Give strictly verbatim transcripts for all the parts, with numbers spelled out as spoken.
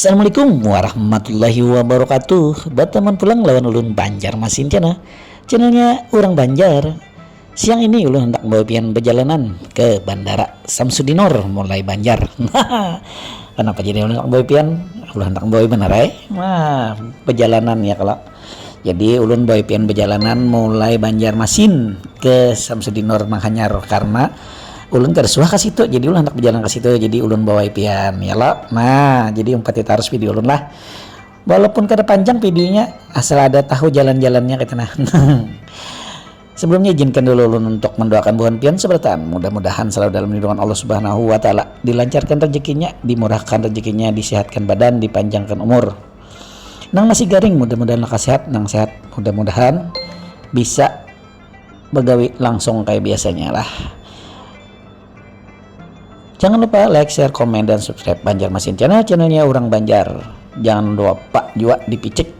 Assalamualaikum warahmatullahi wabarakatuh. Bataman pulang lawan ulun Banjar Masin Channel. Channelnya orang Banjar. Siang ini ulun hendak membawa pian berjalanan ke Bandara Samsudinor mulai Banjar. Kenapa jadi ulun hendak membawa pian? Ulun hendak membawa benar, eh? Wah, perjalanan ya kalau. Jadi ulun bawa pian berjalanan mulai Banjarmasin ke Samsudinor Nanghanyar karena ulun kada suah ke situ, jadi ulun hendak berjalan ke situ, jadi ulun bawa pian ya lo. Nah, jadi umpati tarus video ulun lah. Walaupun kada panjang videonya, asal ada tahu jalan-jalannya kita nah. Sebelumnya izinkan dulu ulun untuk mendoakan buhan pian seberataan. Mudah-mudahan selalu dalam lindungan Allah Subhanahu wa Ta'ala, dilancarkan rezekinya, dimurahkan rezekinya, disehatkan badan, dipanjangkan umur. Nang masih garing, mudah-mudahan lekas sehat. Nang sehat, mudah-mudahan bisa begawi langsung kayak biasanya lah. Jangan lupa like, share, komen, dan subscribe Banjarmasin Channel, channelnya orang Banjar. Jangan lupa juga dipicik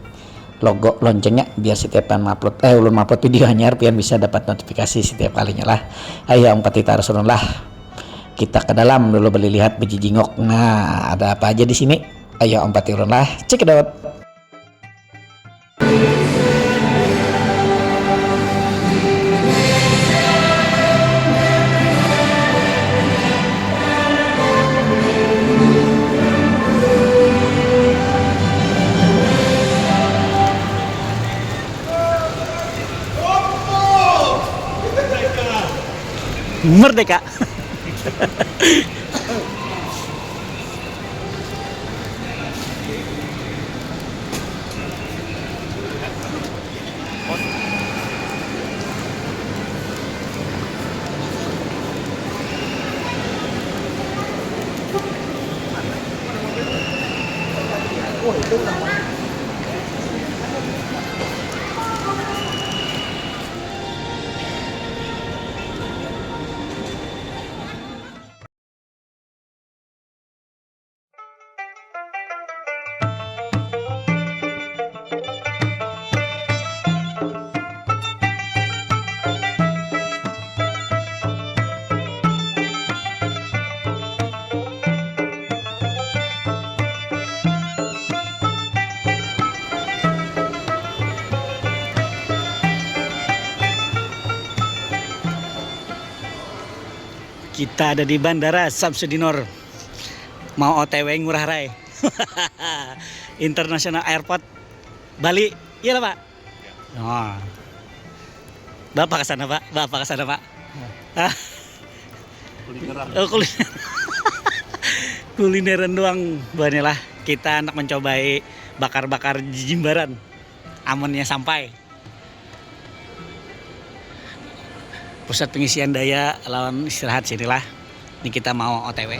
logo loncengnya biar setiap pian upload, eh, ulun upload video anyar, pian bisa dapat notifikasi setiap kalinya lah. Ayo, umpati tarus ulun lah. Kita ke dalam dulu beli lihat bejijingok. Nah, ada apa aja di sini? Ayo, umpati ulun lah. Check it out. Merdeka. Kita ada di Bandara Samsudinor. Mau O T W Ngurah Rai. International Airport Bali. Iya lah, Pak? Oh. Bapak ke sana, Pak. Bapak ke sana, Pak. Ah, kulineran. Oh, kuliner. Kulineran doang buhannya lah. Kita anak mencobai bakar-bakar jijimbaran. Amunnya sampai. Pusat pengisian daya lawan istirahat sinilah. Ini kita mau O T W.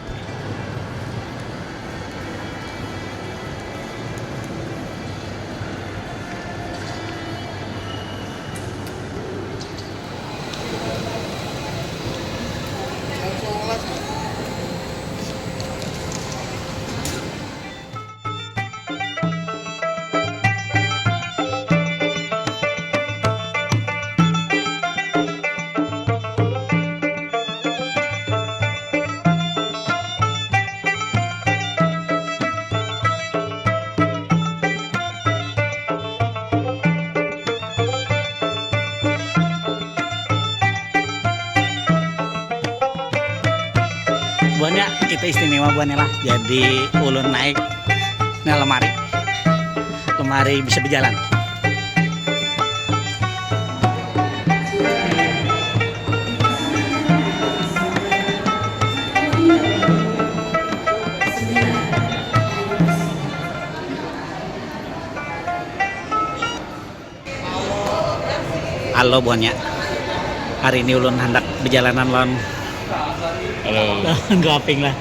Buhannya kita istimewa buhannya lah. Jadi ulun naik nah lemari. Lemari bisa berjalan. Halo buhannya. Hari ini ulun handak bejalanan lawan Halo. Lawan dua aping lah.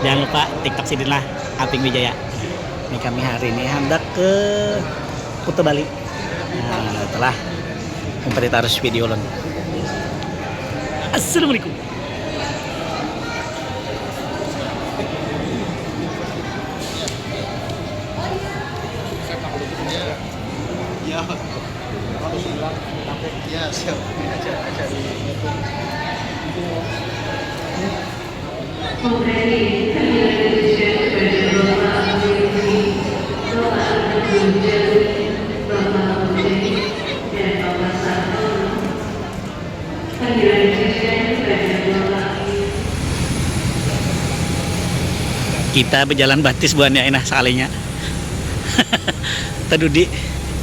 Jangan lupa TikTok sidin lah, Aping Wijaya. Ini kami hari ini handak ke Kuta Bali. Nah, itulah. Umpati tarus video ulun. Assalamualaikum. Ya. Ya, siap. Ini aja, aja di YouTube. Kita bejalan batis buhannya, nah, sekalinya. Tadudi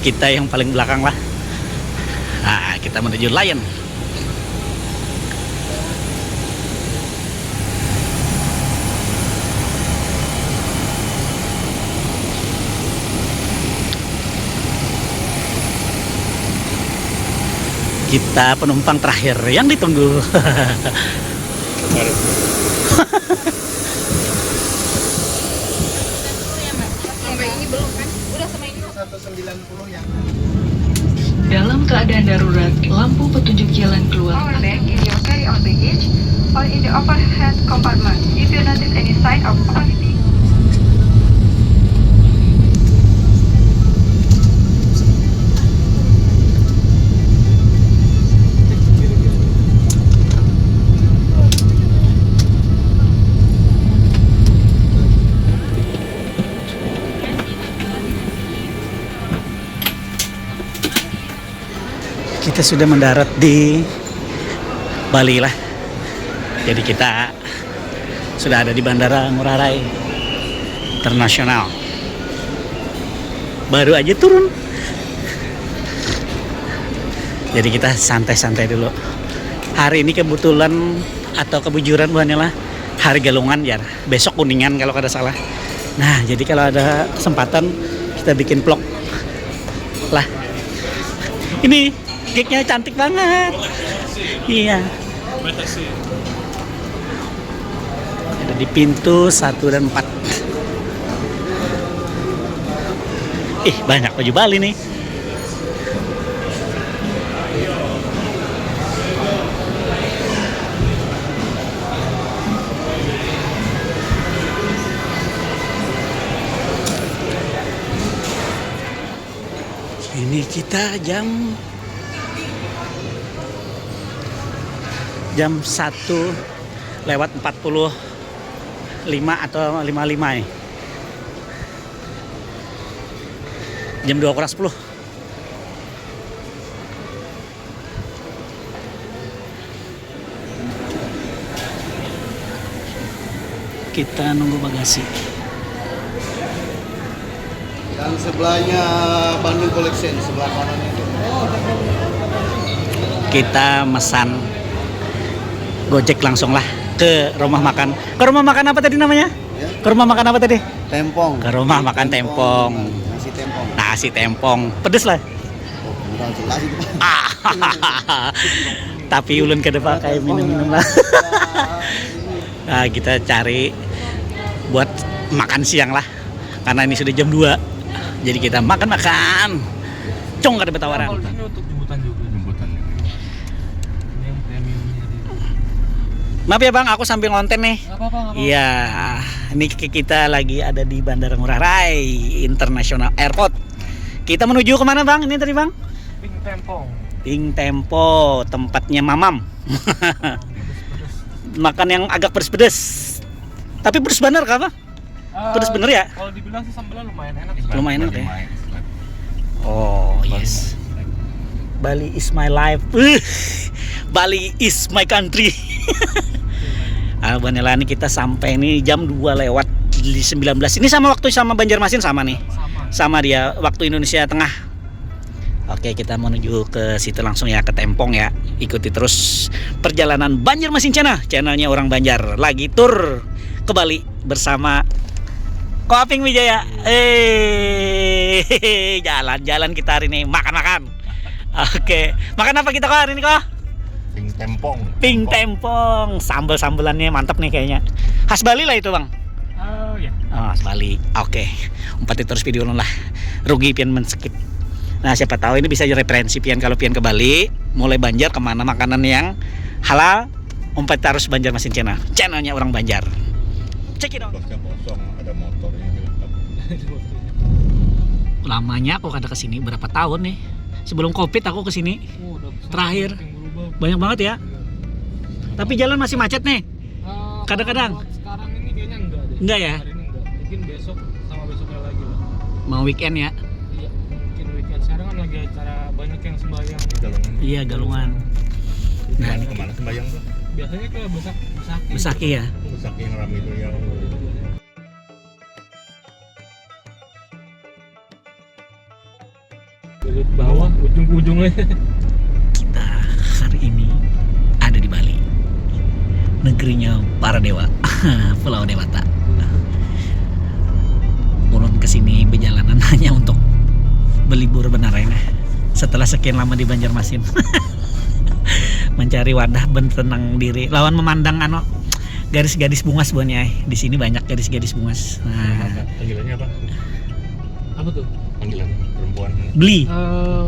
kita yang paling belakang lah. Nah, kita menuju Lion. Kita penumpang terakhir yang ditunggu. Sampai ini belum kan? Udah sama ini. Satu sembilan puluh yang Dalam keadaan darurat, lampu petunjuk jalan keluar Our bag in your carry-on baggage or in the overhead compartment. If you notice any sign of quality Kita sudah mendarat di Bali lah. Jadi kita sudah ada di Bandara Ngurah Rai Internasional. Baru aja turun. Jadi kita santai-santai dulu. Hari ini kebetulan atau kebujuran buhannya lah, hari Galungan, jar. Besok Kuningan kalau kada salah. Nah, jadi kalau ada kesempatan kita bikin vlog lah. Ini cake-nya cantik banget. Iya. Ada di pintu satu dan empat. Ih, banyak baju Bali nih. Ini kita jam jam satu lewat empat puluh lima atau lima lima ya. Jam dua kurang sepuluh. Kita nunggu bagasi. Yang sebelahnya Bandung Collection, sebelah kanan itu. Kita mesan Gojek langsung lah ke rumah makan. Ke rumah makan apa tadi namanya? Ya. Ke rumah makan apa tadi? Tempong. Ke rumah makan Tempong. Nasi tempong. Nasi Tempong. Pedes lah. Oh, enggak jelas itu. Tapi ulun kada pakai minum-minum lah. Nah, kita cari buat makan siang lah. Karena ini sudah jam dua. Jadi kita makan-makan. Cong kada batawaran. Kalau di sini untuk jemputan juga. Jemputan juga. Ini yang premiumnya di. Maaf ya Bang, aku sambil ngonten nih. Nggak apa-apa, nggak apa-apa. Iya, ini ki- kita lagi ada di Bandara Ngurah Rai International Airport. Kita menuju kemana Bang? Ini tadi Bang? Pink Tempong. Pink Tempo, tempatnya Mamam. Makan yang agak pedes-pedes. Tapi pedes bener kah, Bang? Pedes bener ya? Kalau dibilang sih sambalnya lumayan enak sih. Lumayan enak ya? Oh, yes. Bali is my life. Uh, Bali is my country. Ah, Banelani kita sampai nih jam dua lewat di sembilan belas. Ini sama waktu sama Banjarmasin sama nih. Sama. Sama dia waktu Indonesia Tengah. Oke, kita menuju ke situ langsung ya, ke Tempong ya. Ikuti terus perjalanan Banjarmasin Channel, channelnya orang Banjar. Lagi tur ke Bali bersama Ko Aping Wijaya. Eh, jalan-jalan kita hari ini, makan-makan. Oke, makan apa kita Ko hari ini Ko? Pink Tempong. Pink Tempong, sambel-sambelannya mantap nih kayaknya. Khas Bali lah itu Bang. Oh ya. Ah, Bali. Oke. Umpati terus video ulun lah. Rugi pian men-skip. Nah, siapa tahu ini bisa jadi referensi pian kalau pian ke Bali, mulai Banjar kemana makanan yang halal, umpati terus Banjarmasin Channel. Channelnya orang Banjar. Check it out. Bosnya kosong, ada motornya. Lamanya aku kada kesini, berapa tahun nih? Sebelum covid aku kesini. Oh, udah Terakhir. Berubah. Banyak banget ya. Tapi jalan masih macet nih. Eh, Kadang-kadang. Buat sekarang ini kayaknya enggak deh. Enggak ya? Hari ini enggak. Mungkin besok sama besoknya lagi lah. Mau weekend ya. Iya. Iya, Galungan. Nah, ini Kemana sembayang tuh? Biasanya ke Besaki. Besaki ya. Besaki yang ramai itu ya. Dari bawah ujung-ujungnya. Kita hari ini ada di Bali, negerinya para dewa, Pulau Dewata. Ulun kesini berjalanan hanya untuk berlibur benar ini. Setelah sekian lama di Banjarmasin, mencari wadah bersenang diri lawan memandang anu, garis-garis bungas buhannya. Di sini banyak garis-garis bungas. Nah, Panggilannya apa? Apa tuh? Panggilan perempuan. Beli. Eh,